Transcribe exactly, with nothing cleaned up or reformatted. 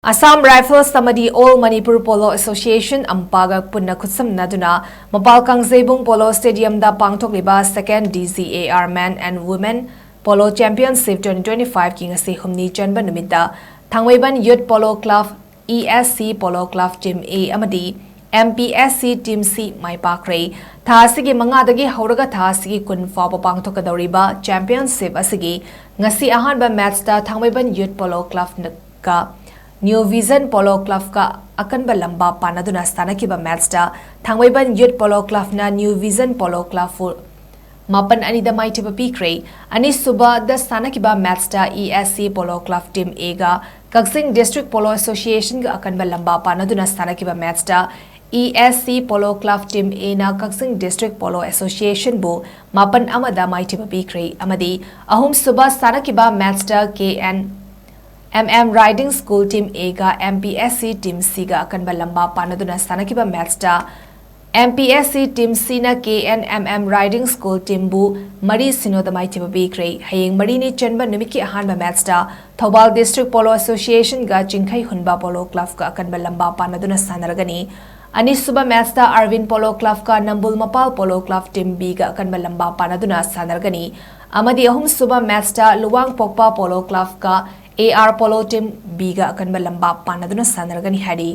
Assam Rifles ꯑꯃꯗꯤ All Manipur Polo Association, ꯑꯝꯄꯥꯒ ꯄꯨꯟꯅ ꯈꯨꯠꯁꯝꯅꯗꯨꯅ ꯃꯄꯥꯜ ꯀꯥꯡꯖꯩꯕꯨꯡ Polo Stadiumꯗ ꯄꯥꯡꯊꯣꯛꯂꯤꯕ Second D G A R Men and Women Polo Championship twenty twenty-fiveꯀꯤ ꯉꯁꯤ ꯍꯨꯝꯅꯤ ꯆꯟꯕ ꯅꯨꯃꯤꯠꯇ ꯊꯥꯡꯃꯩꯕꯟ Youth Polo Club, E S C Polo Club Team A ꯑꯃꯗꯤ M P S C Team C ꯃꯥꯏ ꯄꯥꯛꯈ꯭ꯔꯦ꯫ ꯊꯥ ꯑꯁꯤꯒꯤ ꯃꯉꯥꯗꯒꯤ ꯍꯧꯔꯒ ꯊꯥ ꯑꯁꯤꯒꯤ ꯀꯨꯟ ꯐꯥꯎꯕ ꯄꯥꯡꯊꯣꯛꯀꯗꯧꯔꯤꯕ Championship ꯑꯁꯤꯒꯤ ꯉꯁꯤ ꯑꯍꯥꯟꯕ matchꯇ ꯊꯥꯡꯃꯩꯕꯟ Youth Polo Clubꯒ New Vision Polo Clubꯀ ꯑꯀꯟꯕ ꯂꯝꯕꯥ ꯄꯥꯟꯅꯗꯨꯅ ꯁꯥꯟꯅꯈꯤꯕ matchꯇ ꯊꯥꯡꯃꯩꯕꯟ Youth Polo Clubꯅ New Vision Polo Clubꯄꯨ ꯃꯥꯄꯟ ꯑꯅꯤꯗ ꯃꯥꯏꯊꯤꯕ ꯄꯤꯈ꯭ꯔꯦ꯫ ꯑꯅꯤꯁꯨꯕꯗ ꯁꯥꯟꯅꯈꯤꯕ matchꯇ E S C Polo Club Team Aꯒ ꯀꯛꯆꯤꯡ District Polo Associationꯒ ꯑꯀꯟꯕ ꯂꯝꯕꯥ ꯄꯥꯟꯅꯗꯨꯅ ꯁꯥꯟꯅꯈꯤꯕ matchꯇ E S C Polo Club Team Aꯅ ꯀꯛꯆꯤꯡ District Polo Associationꯕꯨ ꯃꯥꯄꯟ ꯑꯃꯗ ꯃꯥꯏꯊꯤꯕ ꯄꯤꯈ꯭ꯔꯦ ꯑꯃꯗꯤ ꯑꯍꯨꯝꯁꯨꯕ ꯁꯥꯟꯅꯈꯤꯕ matchꯇ K N M M Riding School Team Aꯒ M P S C Team Cꯒ ꯑꯀꯟꯕ ꯂꯝꯕꯥ ꯄꯥꯟꯅꯗꯨꯅ ꯁꯥꯟꯅꯈꯤꯕ matchꯇ M P S C Team Cꯅ K N M M Riding School Teamꯕꯨ ꯃꯔꯤ ꯁꯤꯅꯣꯗ ꯃꯥꯏꯊꯤꯕ ꯄꯤꯈ꯭ꯔꯦ꯫ ꯍꯌꯦꯡ ꯃꯔꯤꯅꯤ ꯆꯟꯕ ꯅꯨꯃꯤꯠꯀꯤ ꯑꯍꯥꯟꯕ matchꯇ ꯊꯧꯕꯥꯜ District Polo Associationꯒ ꯆꯤꯡꯈꯩ ꯍꯨꯟꯕ Polo Clubꯀ ꯑꯀꯟꯕ ꯂꯝꯕꯥ ꯄꯥꯟꯅꯗꯨꯅ ꯁꯥꯟꯅꯔꯒꯅꯤ꯫ ꯑꯅꯤꯁꯨꯕ matchꯇ Arvind Polo Clubꯀ ꯅꯝꯕꯨꯜ ꯃꯄꯥꯜ Polo Club Team Bꯒ ꯑꯀꯟꯕ ꯂꯝꯕꯥ ꯄꯥꯟꯅꯗꯨꯅ ꯁꯥꯟꯅꯔꯒꯅꯤ꯫ ꯑꯃꯗꯤ ꯑꯍꯨꯝꯁꯨꯕ matchꯇ ꯂꯨꯋꯥꯡꯄꯣꯛꯄ Polo Clubꯀ A R Polo Team Bꯒ ꯑꯀꯟꯕ ꯂꯝꯕꯥ ꯄꯥꯟꯅꯗꯨꯅ ꯁꯥꯟꯅꯔꯒꯅꯤ ꯍꯥꯏꯔꯤ꯫